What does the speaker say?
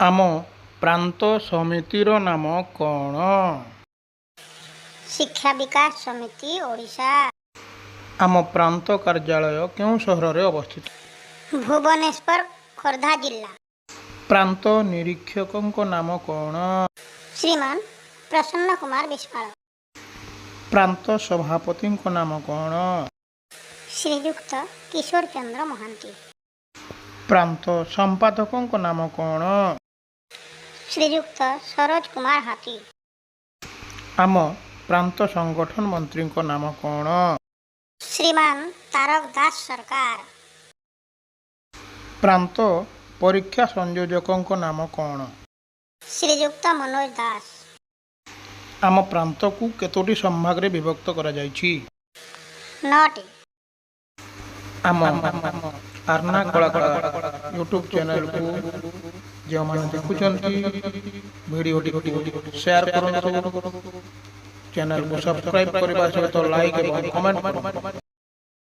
ଆମ ପ୍ରାନ୍ତ ସମିତିର ନାମ କ'ଣ? ଶିକ୍ଷା ବିକାଶ ସମିତି, ଓଡ଼ିଶା। ଆମ ପ୍ରାନ୍ତ କାର୍ଯ୍ୟାଳୟ କେଉଁ ସହରରେ ଅବସ୍ଥିତ? ଭୁବନେଶ୍ୱର, ଖୋର୍ଦ୍ଧା ଜିଲ୍ଲା। ପ୍ରାନ୍ତ ନିରୀକ୍ଷକଙ୍କ ନାମ କ'ଣ? ଶ୍ରୀମାନ ପ୍ରସନ୍ନ କୁମାର ବିଶ୍ୱାଳ। ପ୍ରାନ୍ତ ସଭାପତିଙ୍କ ନାମ କ'ଣ? ଶ୍ରୀଯୁକ୍ତ କିଶୋର ଚନ୍ଦ୍ର ମହାନ୍ତି। ପ୍ରାନ୍ତ ସମ୍ପାଦକଙ୍କ ନାମ କ'ଣ? ଶ୍ରୀଯୁକ୍ତ ସରୋଜ କୁମାର ହାତୀ। ଆମ ପ୍ରାନ୍ତ ସଂଗଠନ ମନ୍ତ୍ରୀଙ୍କ ନାମ କ'ଣ? ଶ୍ରୀମାନ ତାରକ ଦାସ ସରକାର। ପ୍ରାନ୍ତ ପରୀକ୍ଷା ସଂଯୋଜକଙ୍କ ନାମ କ'ଣ? ଶ୍ରୀଯୁକ୍ତ ମନୋଜ ଦାସ। ଆମ ପ୍ରାନ୍ତକୁ କେତୋଟି ସମ୍ଭାଗରେ ବିଭକ୍ତ କରାଯାଇଛି? 9ଟି। ଆମ ଆର୍ନା କଳାକାର ୟୁଟ୍ୟୁବ୍ ଚ୍ୟାନେଲକୁ ଯେଉଁମାନେ ଦେଖୁଛନ୍ତି, ଭିଡ଼ିଓଟିକୁ ସେୟାର କରନ୍ତୁ। ଚ୍ୟାନେଲକୁ ସବସ୍କ୍ରାଇବ୍ କରିବା ସହିତ ଲାଇକ୍ ଏବଂ କମେଣ୍ଟ କରନ୍ତୁ।